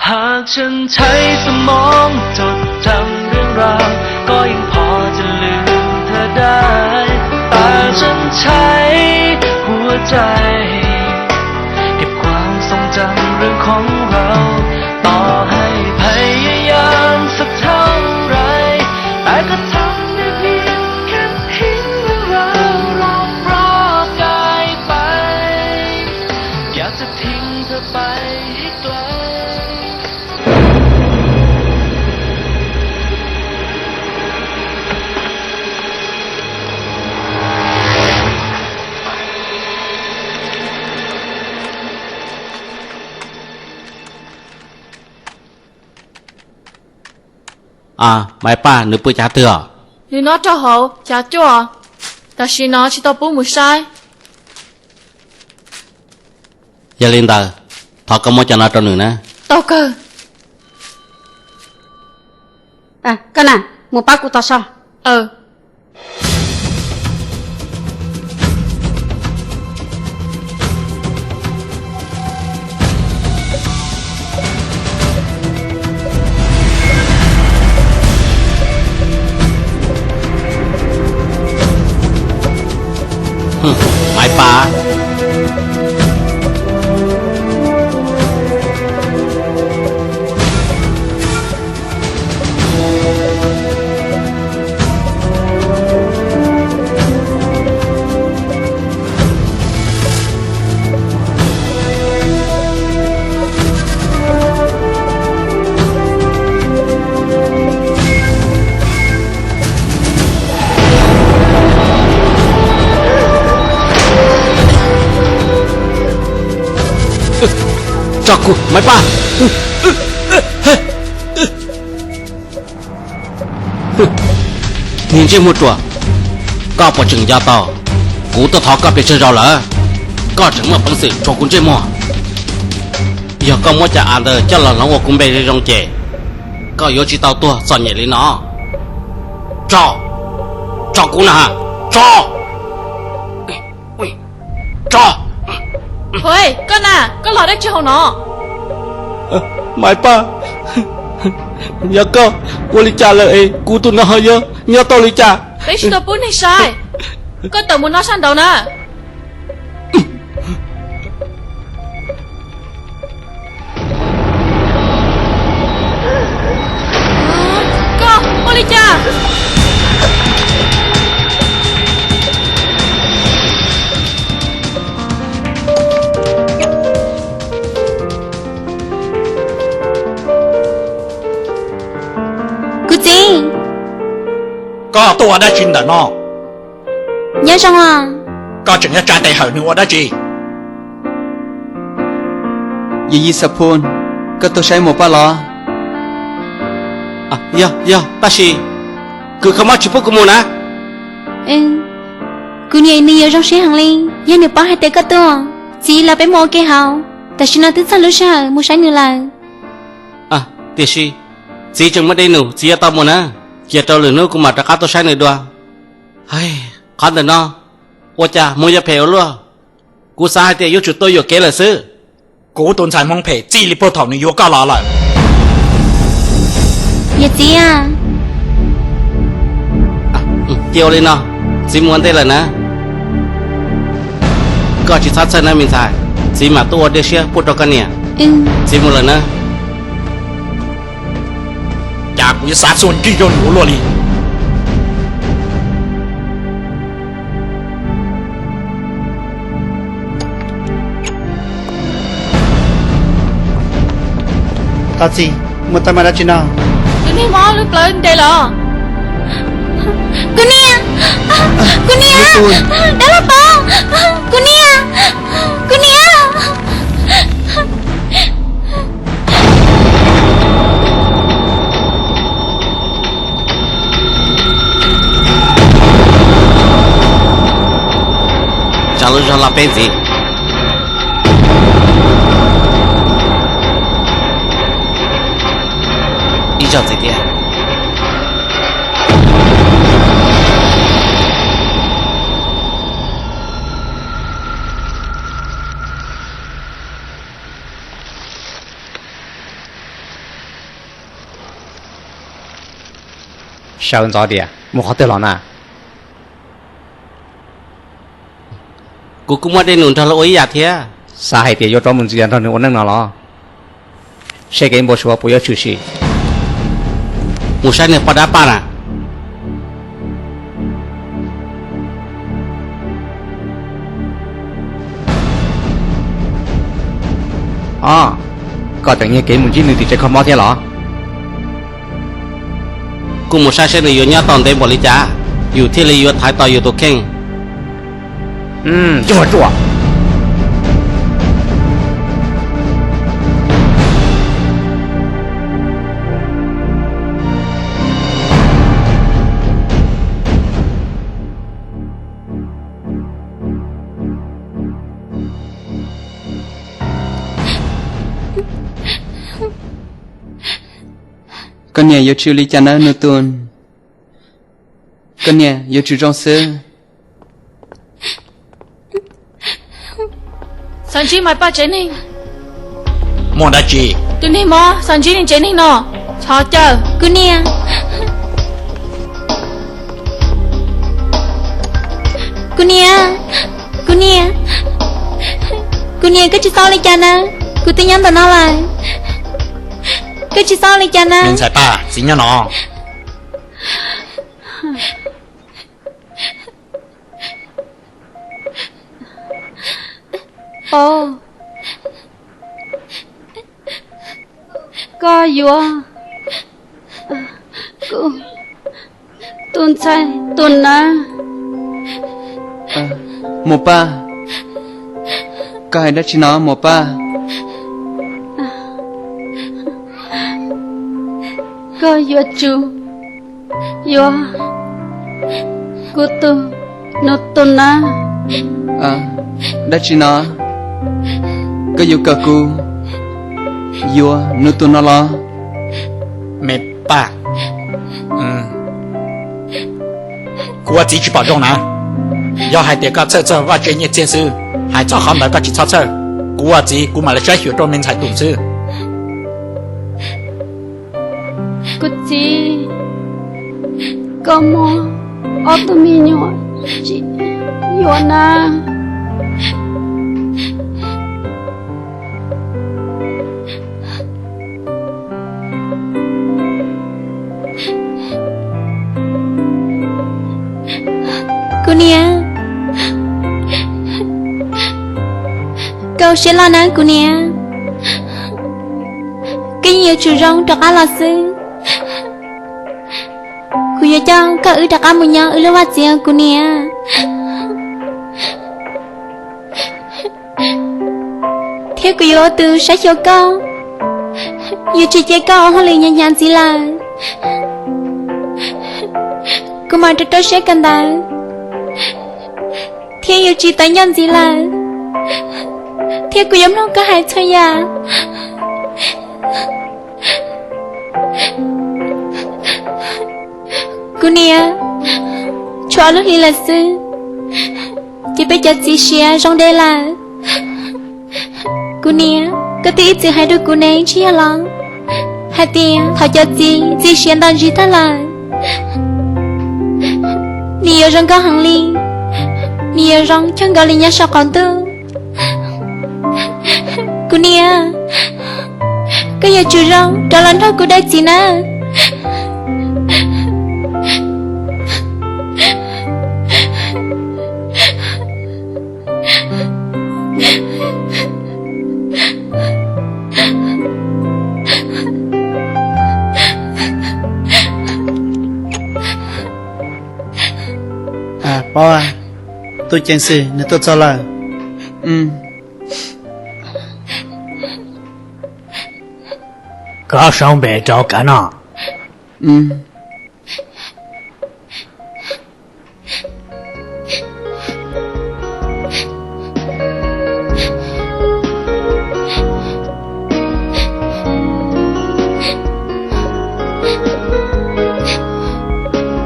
หากฉันใช้สมองจดจำเรื่องราว ก็ยังพอจะลืมเธอได้ แต่ฉันใช้หัวใจ เก็บความทรงจำเรื่องของเรา ต่อให้พยายามสักเท่าไหร่ แต่ก็ทำได้เพียงแค่ทิ้งเรื่องราวรอบๆกายไป อยากจะทิ้งเธอไปให้ไกล Maiv Paj nws pw cav twg os? Nws nyob rau hauv cav cuaj, tam sim no tsis tau pub mus saib. Yog li ntawd, thov koj muab cov no rau nws na. Tau kawg. Koj na, mus pab kuv tos so. Maiv Paj. Tso kuv, Maiv Paj. Niag ntsej muag ruam, koj puas tseem nco tau kuv tuaj thov koj pes tsawg zaus lawm? Koj tseem muaj peev xwm rhuav kuv ntsej muag. Yog koj muab cov av ntawd coj los hloov ua kuv npe zoo zoo ces koj yuav tsis tau tuag txom nyem li no. Tso, tso kuv na, tso. Tso. Koj na, koj los dab tsi hauv no? Maiv Paj, yog koj ua li cas lawm es kuv tus no ho yuav nyob tau li cas? Peb tsis tau pub neeg saib, koj tawm mus noj sab nraud na. Koj ua li cas? Kuv txiv, koj tuaj ua dab tsi ntawm no? Nyob zoo os. Koj tseem nyob tsa tes hawm nws ua dab tsi? Yawm yij Xab Phum, koj tuaj saib Muas Paj los? Yog, yog, tab sis Kws kho mob tsis pub kuv mus na. Kuv niam nws yuav zoo siab heev li yog nws paub hais tias koj tuaj. Txiv, los peb mus ua ke hauv, tam sim no twb txog lub sij hawm mus saib nws lawm. Tiam sis txiv tseem muaj dej num, txiv yuav tau mus na. Cia rau lwm hnub kuv mam rov qab tuaj saib nws dua. Qhov ntawm no ua cas mus yuav phem ua luaj. Kuv xav hais tias yuav tsum tuaj yuam kev lawm xwb. Kuv tus ntxhais Hmoob phem txij li puag thaum nws yuav koj los lawm. Yawm txiv, cia ua li no, txiv mus ua ntej lawm na. Koj tsis txhob txhawj na me ntxhais, txiv mam tuaj ua dej siab pub rau koj niam. Txiv mus lawm na. Cas kuv yuav xav xua ntsej zog ua luaj li. Thov txim, muaj teeb meem dab tsi no? Tus neeg mob lub plawv ntes los. Kuv niam, kuv niam, dab laug Pov, kuv niam, kuv niam. Tsa lub zog los peb ntxiv. Ib zaug txiv tiag. Sawv ntxov tias mus qhov twg los na? Kuv kuj muaj dej num nrog lawv ua ib yam thiab. Xav hais tias yuav rov mus ntxias nrog nws ua neej no los? Seb kev npau suav puas yuav tshwm sim. Mus saib nws poj dab paj na. Os, koj tseem nyiag kev mus ntsib nws tim tsev kho mob thiab los? Kuv mus saib seb nws yuav nyob tau ntev npaum li cas, yus thiaj li yuav thaiv tau yus tus kheej. Tsuj, tsuj. Koj niam yuav tsis ua li cas nawb Nus Tus. Koj niam yuav tsum zoo xwb. Xav ntsib Maiv Paj tsev neeg. Muaj dab tsi? Tus niag mob xav ntsib nws tsev neeg no. Txhob caw. Kuv niam, kuv niam, kuv niam, kuv niam, koj tsis txhob ua li cas na. Kuv twb nyob ntawm no lawm. Koj tsis txhob ua li cas na. Me ntxhais Paj, txiv nyob no. Os, koj yuav kuv tus ntxhais tus nab. Mus Paj, koj hais dab tsi no Mus Paj? Koj yuav tsum yuav kuv tus, Nus Tus na. Dab tsi no? Koj yuav kom kuv yuav Nus Tus no los? Me Paj, kuv ua txiv tsis pom zoo na. Yog hais tias koj txhawj txog vaj tse nyiaj txiag xwb, hais txog qhov ntawd koj tsis txhob txhawj. Kuv ua txiv kuv mam li saib xyuas rau me ntxhais Tus xwb. Kuv txiv, koj muaj ob tug me nyuam tsis yuav na. Kuv niam, koj ua siab loj na kuv niam. Koj yeej yuav tsum zoo rov qab los xwb. Kuv yuav coj koj wb rov qab mus nyob wb lub vaj txiv kuv niam. Thiab kuv yuav ua tus saib xyuas koj, yuav tsis cia koj ua hauj lwm hnyav hnyav ntxiv lawm. Kuv mam rau rau siab kawm ntawv, thiab yuav tsis tawv ncauj ntxiv lawm, thiab kuv yuav mloog koj hais txhua yam. Kuv niam, tshuav ob lub hlis lawm xwb, ces peb cov txiv siav zoo deb lawm. Kuv niam, koj twb ib txwm hais rau kuv ne, tsis yog los hais tias thaum cov txiv txi siav nto ntsis tag lawm, nws yuav zoo nkauj heev li, nws yuav zoo coob nkaus li nyob saum qaum ntuj. Kuv niam, koj yuav tsum zoo rov los nrog kuv dai txiv nawb. Pab, tub ceev xwm nws tuaj txog lawm. Koj sau npe rau kav no.